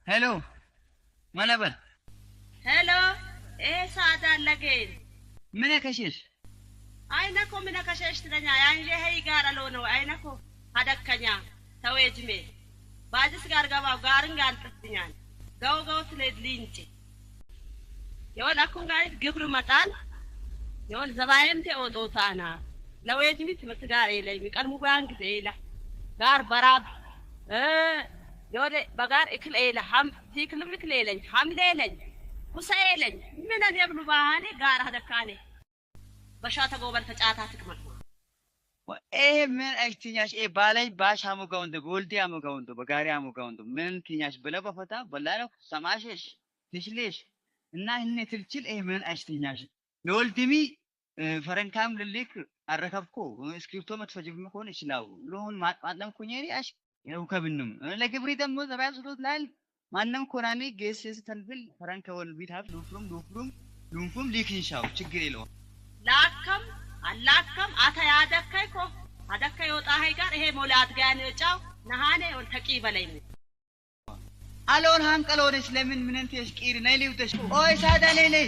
ሄሎ መነበር ሄሎ ሳዳ ለጌን ምን ከሽሽ አይነኮ ምን ከሸሽ ትለኛ ያንጄ ሄይ ጋር አልሆነው አይነኮ ሀደከኛ ተወጅሜ ባጅስ ጋር ገባው ጋርን ጋር ጥፍኛል ገው ገው ትለድ ሊንጭ የወል አኩን ጋር ግብር መጣል የወል ዘባየም ተወጦታና ለወጅሚ ትምህርት ጋር የለኝ ቀልሙ ጋን ጊዜ ይላ ጋር በራብ የወለ በጋር እክል ኤለ ሐም ቲክልም እክል ኤለኝ ሐምሌ ኤለኝ ኩሳ ኤለኝ ምን የብሉ ባህኔ ጋር ሀደካኔ በሻተ ጎበል ተጫታ ትቅመጥ ምን አይትኛሽ ባላይ ባሽ አሙጋውንዶ ጎልዲ አሙጋውንዶ በጋሪ አሙጋውንዶ ምን ትኛሽ ብለ በፈታ በላለው ሰማሽሽ ትሽልሽ እና እኔ ትልችል ምን አይትኛሽ ለወልድሚ ፈረንካም ልልክ አረከብኮ እስክሪፕቶ መትፈጅብ መሆን ይችላል ሎን ማጥማጥለም ኩኝሪ አሽ የውከብንም ለግብሪ ደግሞ ዘባያ ስሎት ላል ማንም ኮናኒ ጌስ ተንብል ፈረንከ ወል ቢታፍ ሉፍሩም ሉፍሩም ሉንፉም ሊክንሻው ችግር የለውም። ላከም አላከም አታ ያደከይ ኮ አደከይ ወጣ ሀይ ጋር ይሄ ሞላት ጋን ጫው ነሃኔ ወል ተቂ በለኝ አሎን ሃንቀሎነች ለምን ምንን ተሽቂር ነይ ሊውተሽ ኦይ ሳዳ ነይ ነይ።